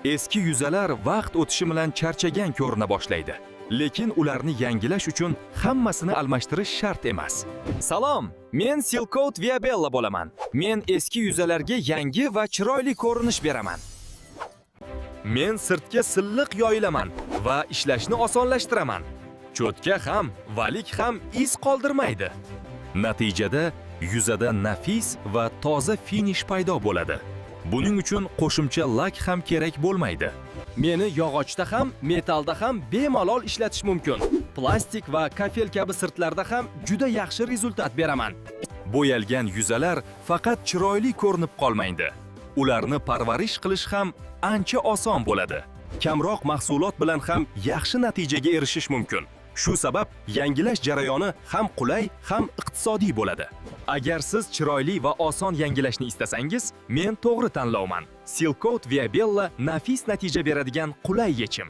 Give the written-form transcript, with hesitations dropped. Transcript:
Eski yuzalar vaqt o'tishi bilan charchagan ko'rina boshlaydi. Lekin ularni yangilash uchun hammasini almashtirish shart emas. Salom, men Silcoat Viabella bo'laman. Men eski yuzalarga yangi va chiroyli ko'rinish beraman. Men sirtga silliq yoyilaman va ishlashni osonlashtiraman. Cho'tka ham, valik ham iz qoldirmaydi. Natijada yuzada nafis va toza finish paydo bo'ladi. Buning uchun qo'shimcha lak ham kerak bo'lmaydi. Meni yog'ochda ham, metallda ham bemalol ishlatish mumkin. Plastik va kafel kabi sirtlarda ham juda yaxshi rezultat beraman. Bo'yalgan yuzalar faqat chiroyli ko'rinib qolmaydi. Ularni parvarish qilish ham ancha oson bo'ladi. Kamroq mahsulot bilan ham yaxshi natijaga erishish mumkin. Shu sabab yangilash jarayoni ham qulay, ham iqtisodiy bo'ladi. Agar siz chiroyli va oson yangilashni istasangiz, men to'g'ri tanlovman. Silcoat Viabella nafis natija beradigan qulay yechim.